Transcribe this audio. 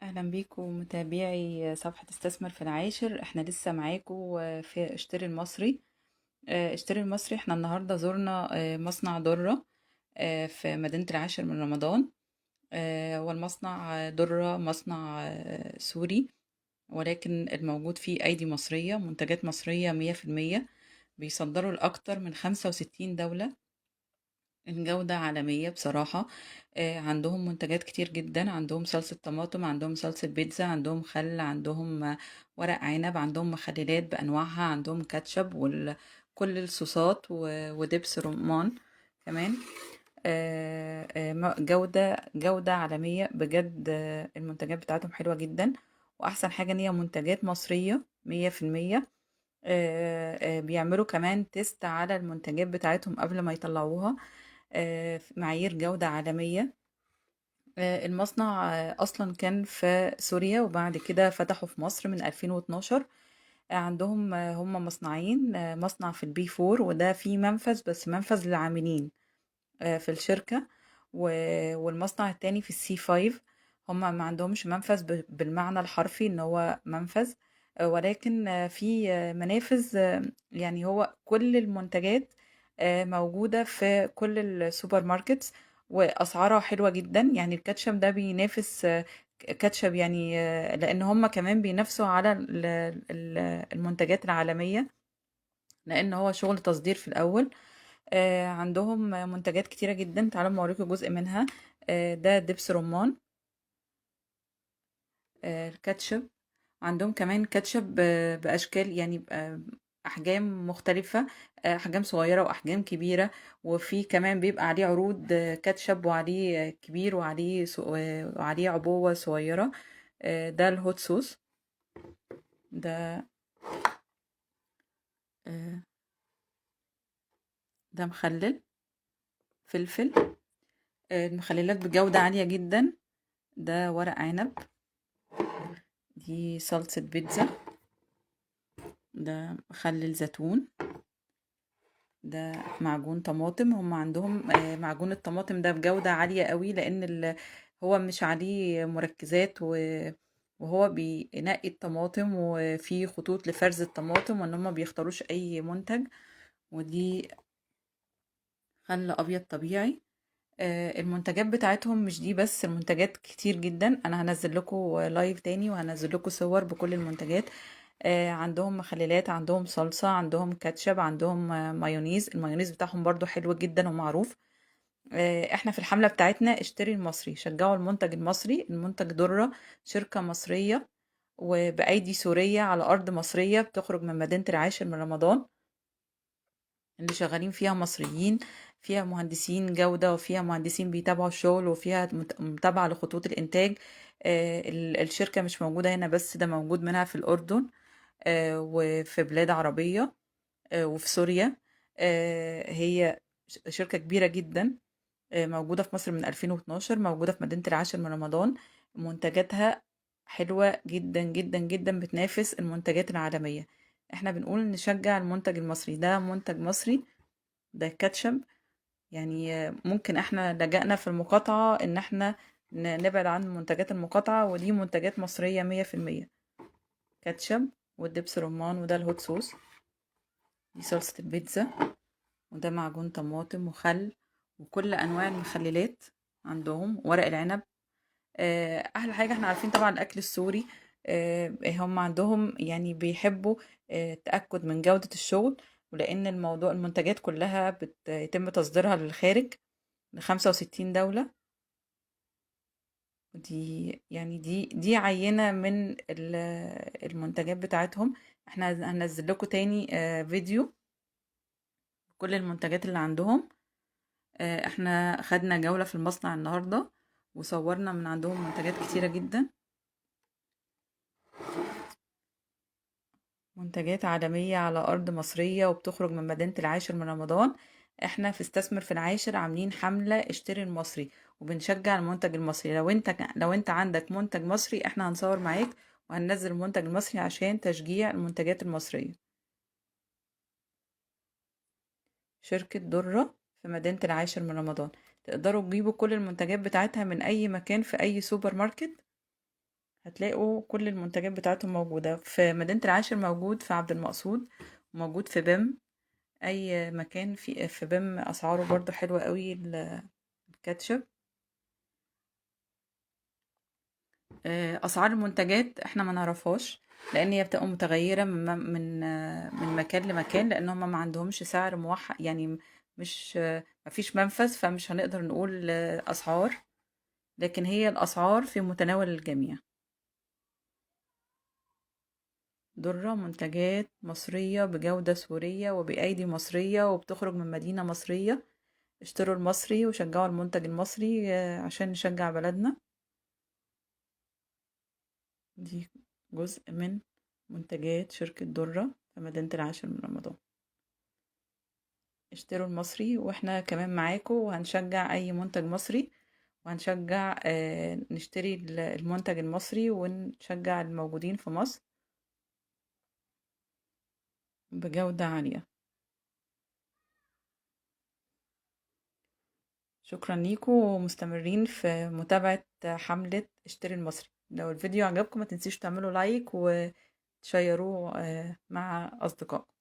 اهلا بيكم متابعي صفحة استثمر في العاشر. احنا لسه معاكم في اشتري المصري. اشتري المصري، احنا النهاردة زرنا مصنع درة في مدينة العاشر من رمضان. والمصنع درة مصنع سوري، ولكن الموجود فيه أيدي مصرية، منتجات مصرية 100%. بيصدروا لأكتر من 65 دولة، الجودة عالمية بصراحة. عندهم منتجات كتير جدا، عندهم صلصة طماطم، عندهم صلصة بيتزا، عندهم خل، عندهم ورق عنب، عندهم مخللات بأنواعها، عندهم كاتشب وكل الصوصات ودبس رمان كمان. جودة عالمية بجد. المنتجات بتاعتهم حلوة جدا، وأحسن حاجة إن هي منتجات مصرية 100%. بيعملوا كمان test على المنتجات بتاعتهم قبل ما يطلعوها، معايير جودة عالمية. المصنع أصلا كان في سوريا، وبعد كده فتحوا في مصر من 2012. عندهم هم مصنعين، مصنع في ال B four، وده فيه منفذ، بس منفذ للعاملين في الشركة، والمصنع التاني في ال C five. هم ما عندهمش منفذ بالمعنى الحرفي ان هو منفذ، ولكن في منافذ. يعني هو كل المنتجات موجودة في كل ال supermarkets، وأسعارها حلوة جدا. يعني الكاتشب ده بينافس كاتشب، لأن هم كمان بينافسوا على المنتجات العالمية، لأن هو شغل تصدير في الأول. عندهم منتجات كتيرة جدا، تعالوا ما اوريكم جزء منها. ده دبس رمان، الكاتشب. عندهم كمان كاتشب بأشكال، يعني أحجام مختلفة، أحجام صغيرة وأحجام كبيرة، وفي كمان بيبقى عليه عروض، كاتشب وعليه كبير وعليه عبوة صغيرة. ده الهوت صوص، ده مخلل فلفل، المخللات بجودة عالية جدا. ده ورق عنب، دي صلصة بيتزا، ده مخلل زيتون، ده معجون طماطم. هم عندهم معجون الطماطم ده بجودة عالية قوي، لأن هو مش عليه مركزات، وهو بينقي الطماطم، وفي خطوط لفرز الطماطم، وإن هم بيختاروش أي منتج. ودي خل أبيض طبيعي. المنتجات بتاعتهم مش دي بس، المنتجات كتير جدا. انا هنزل لكم لايف تاني، وهنزل لكم صور بكل المنتجات. عندهم مخللات، عندهم صلصة، عندهم كاتشب، عندهم مايونيز. المايونيز بتاعهم برضو حلو جدا ومعروف. احنا في الحملة بتاعتنا اشتري المصري، شجعوا المنتج المصري. المنتج درة، شركة مصرية وبأيدي سورية على أرض مصرية، بتخرج من مدينة العاشر من رمضان، اللي شغالين فيها مصريين، فيها مهندسين جودة، وفيها مهندسين بيتابعوا الشغل، وفيها متابعة لخطوط الإنتاج. الشركة مش موجودة هنا بس، ده موجود منها في الأردن، وفي بلاد عربية، وفي سوريا. هي شركة كبيرة جدا، موجودة في مصر من 2012، موجودة في مدينة العاشر من رمضان. منتجاتها حلوة جدا جدا جدا، بتنافس المنتجات العالمية. احنا بنقول نشجع المنتج المصري، ده منتج مصري، ده كاتشب. ممكن احنا لجأنا في المقاطعة ان احنا نبعد عن منتجات المقاطعة، ودي منتجات مصرية 100%. كاتشب والدبس رمان، وده الهوت صوص، دي صلصة البيتزا، وده معجون طماطم وخل، وكل انواع المخللات عندهم، ورق العنب. احلى حاجة احنا عارفين طبعا الاكل السوري، هم عندهم بيحبوا التأكد من جودة الشغل، ولأن المنتجات كلها بيتم تصديرها للخارج ل65 دولة. دي عينة من المنتجات بتاعتهم. احنا هننزل لكم تاني فيديو كل المنتجات اللي عندهم. احنا خدنا جولة في المصنع النهاردة، وصورنا من عندهم منتجات كتيرة جدا، منتجات عالمية على أرض مصرية، وبتخرج من مدينة العاشر من رمضان. احنا في استثمر في العاشر عاملين حملة اشتري المصري، وبنشجع المنتج المصري. لو انت عندك منتج مصري، احنا هنصور معاك وهننزل المنتج المصري عشان تشجيع المنتجات المصرية. شركة درة في مدينة العاشر من رمضان، تقدروا تجيبوا كل المنتجات بتاعتها من أي مكان في أي سوبر ماركت. هتلاقوا كل المنتجات بتاعتهم موجودة في مدينة العاشر، موجود في عبد المقصود، وموجود في بيم، اي مكان في بيم اسعاره برضو حلوة قوي الكاتشب. اسعار المنتجات احنا ما نعرفهاش لان هي بتبقى متغيرة من مكان لمكان، لان هم ما عندهمش سعر موحد، يعني مش ما فيش منفذ، فمش هنقدر نقول اسعار، لكن هي الاسعار في متناول الجميع. درة منتجات مصرية بجودة سورية وبأيدي مصرية وبتخرج من مدينة مصرية. اشتروا المصري وشجعوا المنتج المصري عشان نشجع بلدنا. دي جزء من منتجات شركة درة في مدينة العاشر من رمضان. اشتروا المصري واحنا كمان معاكم، وهنشجع اي منتج مصري، وهنشجع نشتري المنتج المصري ونشجع الموجودين في مصر بجودة عالية. شكرا ليكم، ومستمرين في متابعة حملة اشتري المصري. لو الفيديو عجبكم ما تنسيش تعملوا لايك وتشيروه مع أصدقائكم.